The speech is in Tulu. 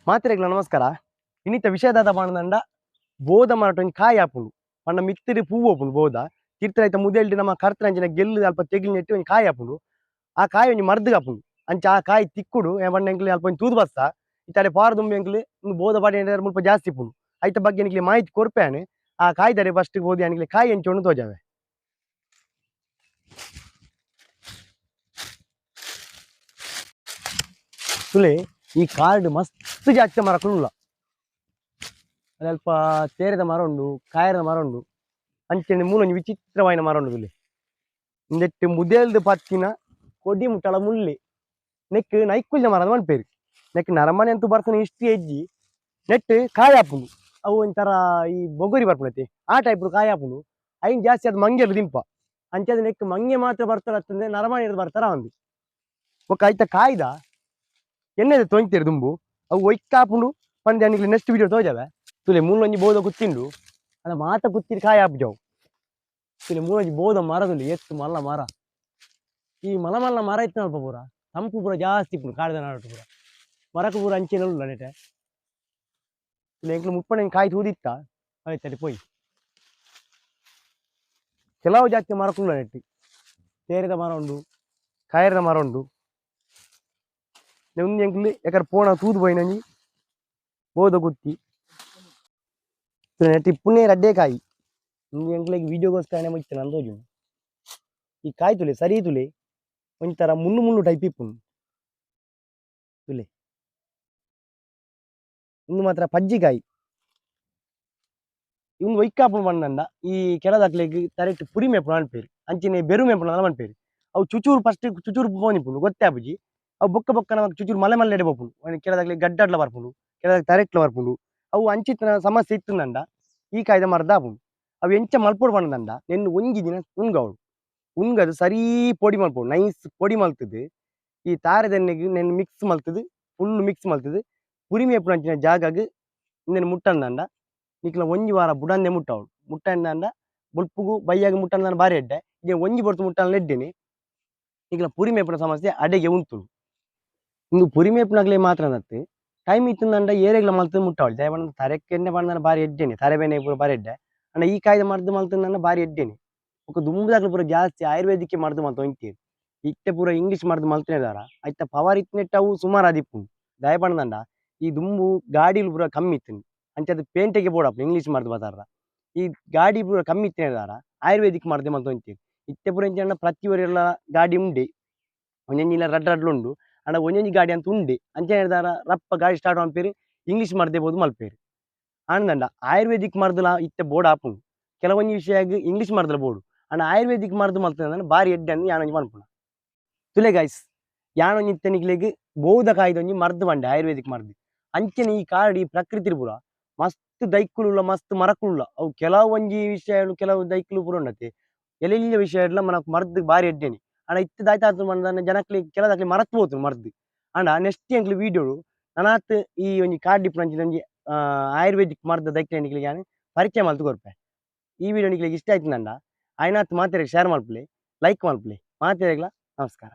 ಮಾತೆರೆಗ್ಲ ನಮಸ್ಕಾರ. ಇನ್ನಿತ ವಿಷಯದಾದ ಬಾಣದಂಡ ಬೋಧ ಮರಟೊಂಜಿ ಕಾಯಿ ಆಪುಂಡು ಪಂಡ ಮಿತ್ತಿರಿ ಪೂವು ಆಪುಂಡು ಬೋಧ ತೀರ್ಥರೈತ ಮುದೆಲ್ಡ್ ನಮ್ಮ ಕರ್ತರಂಚಿನ ಗೆಲ್ಲು ಅಲ್ಪ ತೆಗಿಲ್ ನೆಟ್ಟಿ ಒಂಜಿ ಕಾಯಿ ಆಪುಂಡು. ಆ ಕಾಯಿ ಒಂಜಿ ಮರ್ದ್ ಆಪುಂಡು. ಅಂಚ ಆ ಕಾಯಿ ತಿಕ್ಕುಡು ಪಂಡ ಎಂಕ್ಲೆ ಅಲ್ಪ ಒಂಜಿ ತೂದು ಬಸ್ಸ ಇತ್ತಡೆ ಪಾರದುಂಬು ಎಂಕ್ಲೆ ಬೋಧ ಬಾಡಿ ಮುಲ್ಪ ಜಾಸ್ತಿ ಇಪ್ಪುಂಡು. ಐತ ಬಗ್ಗೆ ಎಂಕ್ಲೆ ಮಾಹಿತಿ ಕೊರ್ಪೇನೆ. ಆ ಕಾಯ್ದರೆ ಫಸ್ಟ್ ಬೋಧಿ ಎಂಕ್ಲೆ ಕಾಯಿ ಎಂಚೋಂಡು ತೋಜಾವೆ. ತುಲೆ ಈ ಕಾರ್ಡ್ ಮಸ್ತ್ ಜಾಸ್ತಿ ಮರಕುಲ್ಲ, ಅಲ್ಪ ತೇರೆದ ಮರ ಉಂಡು, ಕಾಯರದ ಮರ ಉಂಡು, ಅಂಚನೆ ಮೂಲೊಂಜಿ ವಿಚಿತ್ರವಾಯಿನ ಮರ ಉಂಡು. ತುಲೆ ಇಂದೆಟ್ಟು ಮುದೇಲ್ದು ಪತ್ತಿನ ಕೊಡಿ ಮುಟ್ಟಳ ಮುಳ್ಳಿ ನೆಕ್ ನೈಕುಲ್ಯ ಮರದ ಮನ್ಪೇರು. ನೆಕ್ ನರಮನೆ ಅಂತೂ ಬರ್ತಾನೆ ಇಷ್ಟು ಹೆಜ್ಜಿ ನೆಟ್ ಕಾಯಿ ಆಪುಂಡು. ಅವು ಒಂಥರ ಈ ಬೊಗೊರಿ ಬರ್ಪುಂಡತೆ ಆ ಟೈಪ್ ಕಾಯಿ ಆಪುಂಡು. ಐನ್ ಜಾಸ್ತಿ ಅದು ಮಂಗೆಲು ದಿಂಪ ಅಂಚೆ ನೆಕ್ ಮಂಗೆ ಮಾತ್ರ ಬರ್ತಾರ ಅಂತಂದ್ರೆ ನರಮನೆ ಬರ್ತಾರ ಒಂದು ಒಕ್ಕ ಐತ ಕಾಯ್ದ ಎಣ್ಣೆ ತೊಂತೀರಿ ದುಂಬು ಅವು ಒಯ್ಕಾಪುಂಡು ಪಂಡೆ ಅನಿಗೆ ನೆಕ್ಸ್ಟ್ ವಿಡಿಯೋ ತೋಜಾವೆ. ತುಲೆ ಮೂಲೊಂಜಿ ಬೋಧ ಗುತ್ತಿಂಡು ಅಲ್ಲ ಮಾತ ಗುತ್ತಿರಿ ಕಾಯಿ ಆಪುಜವು. ತುಲೆ ಮೂಲೊಂಜಿ ಬೋಧ ಮರದುಂಡು ಎತ್ತು ಮಲ್ಲ ಮರ. ಈ ಮಲ ಮಲ್ಲ ಮರ ಇತ್ತು ಅಲ್ಪ ಪೂರ ತಂಪು ಪೂರ ಜಾಸ್ತಿ ಇಪ್ಪುಂಡು ಕಾಡ್ದ ನಾಡು ಪೂರ ಮರಕು ಪೂರ ಅಂಚಿನ ನೆಟೆ. ತುಲೆ ಎಂಕ್ಲು ಮುಪ್ಪಣೆ ಕಾಯಿ ತೂದಿತ್ತ ಆಯ್ತಡಿ ಪೋಯಿ. ಕೆಲವು ಜಾತಿ ಮರಕುಲ್ಲ ನೆಟ್ಟಿ ತೇರಿದ ಮರ ಉಂಡು, ಕಾಯರದ ಮರ ಉಂಡು. ಒಂದು ಎಂಕ್ಲು ಎಕರೆ ಪೋಣ ತೂದು ಪೋಯಿನಂಜಿ ಬೋಧ ಗುತ್ತಿ ನೆಟ್ಟಿ ಪುಣೆ ರಡ್ಡೆ ಕಾಯಿ. ಇಂದು ಎಂಕ್ಲೆಗ್ ವೀಡಿಯೋಗೋಸ್ಕರನೇ ಮುಚ್ಚ ನಂದೋಜು. ಈ ಕಾಯಿ ತುಲೆ ಸರಿ ತುಲೆ ಒಂಥರ ಮುಳ್ಳು ಮುಳ್ಳು ಟೈಪ್ ಇಪ್ಪುಂಡು ತುಲೆ. ಇಂದು ಮಾತ್ರ ಪಜ್ಜಿಕಾಯಿ ಇಂದು ಒಯ್ಕಾಪುಂಡು ಪಂಡಂಡ ಈ ಕೆಲದಕ್ಲೆಗ್ ತರೆಟ್ ಪುರಿ ಮೇಪುಂಡು ಅನ್ಪೇರು, ಅಂಚಿನೆ ಬೆರು ಮೇಪುಂಡು ಅನ್ಪೇರು. ಅವು ಚುಚೂರು ಫಸ್ಟ್ ಚುಚೂರು ಪೋನಿಪ್ಪುಂಡು ಗೊತ್ತೇ ಆಪುಜಿ. ಅವು ಬೊಕ್ಕ ಬೊಕ್ಕ ನಮಕ್ ಚುಚೂರು ಮಲೆ ಮಲ್ಲೆಡೆ ಪೋಪುಂಡು. ಕೆಲದಾಗ್ಲಿ ಗಡ್ಡಡ್ಲ ಬರ್ಪುಂಡು, ಕೆಲದಾಗ ತರೆಟ್ಲ ಬರ್ಪುಂಡು. ಅವು ಅಂಚಿತ್ತಿನ ಸಮಸ್ಯೆ ಇತ್ತುಂದಂಡ ಈ ಕಾಯ್ದೆ ಮರ್ದ ಆಪುಂಡು. ಅವು ಎಂಚ ಮಲ್ಪೊಡು ಪಂಡಂಡ ನೆನ್ನು ಒಂಜಿ ದಿನ ಉಣ್ಗವಳು ಉಣ್ಗದು ಸರೀ ಪೊಡಿ ಮಲ್ಪೊಡು, ನೈಸ್ ಪೊಡಿ ಮಲ್ತದು ಈ ತಾರೆದೆಣ್ಣೆಗ್ ನೆನ್ನು ಮಿಕ್ಸ್ ಮಲ್ತದು ಫುಲ್ ಮಿಕ್ಸ್ ಮಲ್ತದು ಪುರಿ ಮೇಪುನ ಅಂಚಿನ ಜಾಗಗ್ ಇಂದೆನ್ ಮುಟ್ಟಂದಂಡ ನಿಕ್ಲ ಒಂಜಿ ವಾರ ಬುಡಂದೆ ಮುಟ್ಟವಳು. ಮುಟ್ಟಂದಂಡ ಬೊಲ್ಪುಗು ಬಯ್ಯಾಗ ಮುಟ್ಟಂದಾನ ಬಾರಿ ಎಡ್ಡೆ. ಇದೇ ಒಂಜಿ ಬೊರ್ತು ಮುಟ್ಟಂದ ಎಡ್ಡೆನೆ ನಿಕ್ಲ ಪುರಿ ಮೇಪುನ ಸಮಸ್ಯೆ ಅಡೆಗೆ ಉಂತುಂಡು. ಇಂದು ಪುರಿ ಮೇಪುನಗ್ಲೆ ಮಾತ್ರ ನತ್ತು ಟೈಮ್ ಇತ್ತುಂದಂಡ ಏರೆಗ್ಲ ಮಲ್ತು ಮುಟ್ಟವಳು. ದಯಪಂಡ ತರೆಕ್ಕೆಣ್ಣೆ ಪಂಡನ ಬಾರಿ ಎಡ್ಡೆನೆ, ತರೆ ಬೇನೆ ಪೂರ ಬಾರಿ ಎಡ್ಡೆ. ಅಂಡ ಈ ಕಾಯ್ದೆ ಮರ್ದು ಮಲ್ತಂದನ್ನ ಬಾರಿ ಎಡ್ಡೆನೆ. ಬೊಕ ದುಂಬುದಾಗ್ಲ ಪೂರ ಜಾಸ್ತಿ ಆಯುರ್ವೇದಿಕ್ ಮರ್ದು ಮಲ್ತ ಒಂತೇರು. ಇತ್ತೆ ಪೂರ ಇಂಗ್ಲೀಷ್ ಮರ್ದು ಮಲ್ತಿನ ಐತ ಪವರ್ ಇತ್ತಿನೆಟ್ಟ ಅವು ಸುಮಾರು ಆದಿಪ್ಪುಂಡು. ದಯಪಂಡಂಡ ಈ ದುಂಬು ಗಾಡಿಲು ಪೂರ ಕಮ್ಮಿ ಇತ್ತು ಅಂಚದ ಪೇಂಟೆಗೆ ಬೋಡಪ್ಪ ಇಂಗ್ಲೀಷ್ ಮರ್ದು ಬತ್ತಾರ. ಈ ಗಾಡಿ ಪೂರ ಕಮ್ಮಿ ಇತ್ತಿನ ಆಯುರ್ವೇದಿಕ್ ಮರ್ದೆ ಮಲ್ತ ಒಂತೇರು. ಇತ್ತೆ ಪೂರ ಎಂಚ ಪ್ರತಿ ಊರೆಲ್ಲ ಗಾಡಿ ಉಂಡೆ, ಒಂಜೊಂಜಿಲ ರಡ್ಡ್ ರಡ್ಡ್ ಉಂಡು. ಅಂಡ ಒಂಜೊಂಜಿ ಗಾಡಿ ಅಂತ ಉಂಡೆ ಅಂಚೆ ಹೇಳ್ದಾರ ರಪ್ಪ ಗಾಡಿ ಸ್ಟಾರ್ಟ್ ಮನ್ಪೇರು ಇಂಗ್ಲೀಷ್ ಮರ್ದೆ ಬೋದು ಮಲ್ಪೇರು. ಆಂದಂಡ ಆಯುರ್ವೇದಿಕ್ ಮರ್ದಲ ಇತ್ತೆ ಬೋರ್ಡ್ ಆಪುಂಡು. ಕೆಲವೊಂಜಿ ವಿಷಯ ಇಂಗ್ಲೀಷ್ ಮರ್ದಲ ಬೋರ್ಡು ಅಂಡ ಆಯುರ್ವೇದಿಕ್ ಮರ್ದು ಮಲ್ತಂದ್ರೆ ಬಾರಿ ಎಡ್ಡೆ ಅಂದ್ ಯಾನೊಂಜಿ ಮನ್ಪುಣ. ತುಲೆ ಗಾಯ್ಸ್ ಯಾನೊಂಜಿ ಇತ್ತೆ ನಿಕ್ಲೆಗ್ ಬೋಧ ಕಾಯ್ದೊಂಜಿ ಮರ್ದು ಪಂಡೆ ಆಯುರ್ವೇದಿಕ್ ಮರ್ದು. ಅಂಚನೆ ಈ ಕಾಡು ಈ ಪ್ರಕೃತಿ ಪೂರ ಮಸ್ತ್ ದೈಕುಲುಲ್ಲ ಮಸ್ತ್ ಮರಕುಲುಲ್ಲ. ಅವು ಕೆಲವೊಂಜಿ ವಿಷಯ ಕೆಲವು ದೈಕುಲು ಪೂರ ಉಂಡತೆ ಎಲ್ಲೆಲ್ಲ ವಿಷಯ ಇಡ್ಲ ಮನಕ್ ಮರ್ದು ಬಾರಿ ಎಡ್ಡೆನೆ. ಅಂಡ ಇತ್ತೆ ದಾಯ್ತಾತು ಪಂಡ ಜನಕ್ಲೆ ಕೆಲದಾಕ್ಲೆ ಮರತ್ ಪೋತು ಮರ್ದು. ಅಂಡ ನೆಕ್ಸ್ಟ್ ಎಂಕ್ಲೆ ವೀಡಿಯೋ ನನಾತ್ ಈ ಒಂಜಿ ಕಾಡ್ ಇಪ್ಪುನಂಚಿನ ಒಂಜಿ ಆಯುರ್ವೇದಿಕ್ ಮರ್ದ ದೈಕ್ಲೆ ನಿಕ್ಲೆಗ್ ಯಾನ್ ಪರಿಚಯ ಮಲ್ತ್ ಕೊರ್ಪೆ. ಈ ವಿಡಿಯೋ ನಿಕ್ಲೆಗ್ ಇಷ್ಟ ಆಯ್ತುಂಡ ಆಯ್ನಾತ್ ಮಾತೆರೆಗ್ ಶೇರ್ ಮಲ್ಪುಲೆ, ಲೈಕ್ ಮಲ್ಪುಲೆ. ಮಾತೆರೆಗ್ಲ ನಮಸ್ಕಾರ.